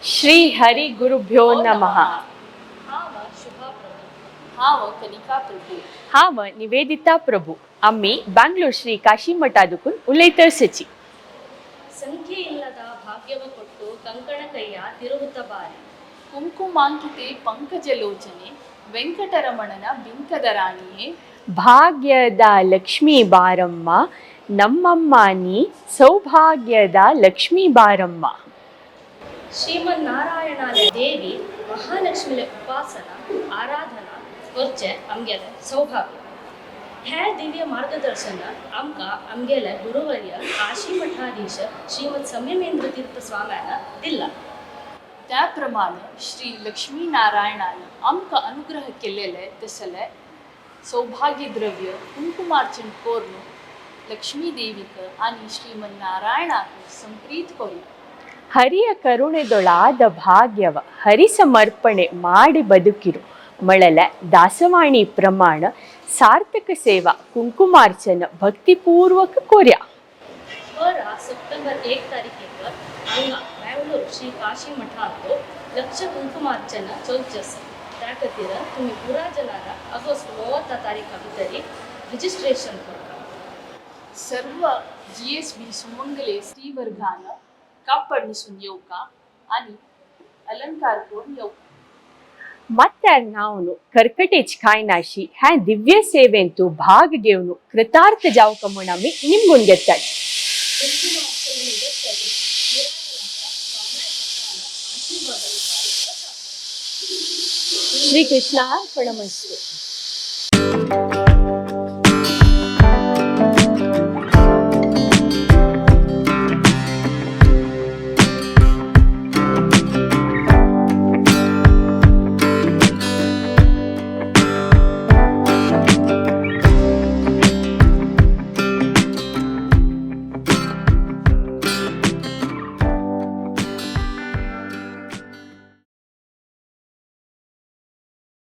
ಶ್ರೀ ಹರಿ ಗುರುಭ್ಯೋ ನಮಃ. हांव शुभा प्रभू. हांव कनिका प्रभू. हांव निवेदिता प्रभू. आमी बांगलोर ಶ್ರೀ ಕಾಶಿ ಮಠಾದಕೂನ್ ಉಲೈತ ಸಚಿ. ಸಂಖ್ಯೆ ಇಲ್ಲದ ಭಾಗ್ಯವ ಕೊಟ್ಟು ಕಂಕಣ ಕೈಯ ತಿರುಗುತ್ತ ಬಾರಿ. ಕುಂಕುಮಾಂಕಿತೆ ಪಂಕಜಲೋಚನೆ ವೆಂಕಟರಮಣನ ಬಿಂಕದ ರಾಣಿಯೇ. ಭಾಗ್ಯದ ಲಕ್ಷ್ಮೀ ಬಾರಮ್ಮ, ನಮ್ಮಮ್ಮ ನೀ ಸೌಭಾಗ್ಯದ ಲಕ್ಷ್ಮೀ ಬಾರಮ್ಮ. ಶ್ರೀಮನ್ನಾರಾಯಣಾಲ ದೇವಿ ಮಹಾಲಕ್ಷ್ಮಿಲೆ ಉಪಾಸನ ಆರಾಧನಾ करचें आमगेलें सौभाग्य. हें दिव्य मार्गदर्शन आमकां आमगेले गुरुवर्य काशी मठाधीश श्रीमद संयमेंद्र तीर्थ स्वाम्यान दिल्ला. त्या प्रमाण श्री लक्ष्मीनारायणान आमकां अनुग्रह केलेले तसले सौभाग्य द्रव्य कुंकुमार्चन कोरून लक्ष्मी देवीक आनी श्रीमन्नारायणाक संप्रीत करूया. ಹರಿಯ ಕರುಣೆದೊಳಾದ ಭಾಗ್ಯವ ಹರಿಸಮರ್ಪಣೆ ಮಾಡಿ ಬದುಕಿರು ಮಳಲ ದಾಸವಾಣಿ ಪ್ರಮಾಣ ಸಾರ್ಥಕ ಸೇವಾ ಕುಂಕುಮಾರ್ಚನ ಭಕ್ತಿಪೂರ್ವಕ ಕೋರ್ಯ. 12 सप्टेंबर 1 तारखेक हांगा बेंगलोर श्री काशी मठांत लक्ष कुंकुमार्चन चलचें आसा. त्या खातीर तुमी पुरा जनारा ऑगस्ट 30 तारीखा भितरी रजिस्ट्रेशन करता. सर्व जीएसबी सुमंगले स्त्रीवर्गान कापड न्हेसून येवका आनी अलंकार करून येवका. ಮತ್ತೆ ನಾವು ಕರ್ಕಟೇಜ್ ಕಾಯ್ನಾಶಿ ಹ್ಯಾ ದಿವ್ಯ ಸೇವೆಂತು ಭಾಗ घेवनु ಕೃತಾರ್ಥ जावका म्हूण आमी निमगून घेतात. ಕುಂಕುಮಾರ್ಚನೆ ಇದಕ್ಕಾಗಿ ಆಶೀರ್ವಾದ. ಶ್ರೀ ಕೃಷ್ಣಾರ್ಪಣಮಸ್ತು.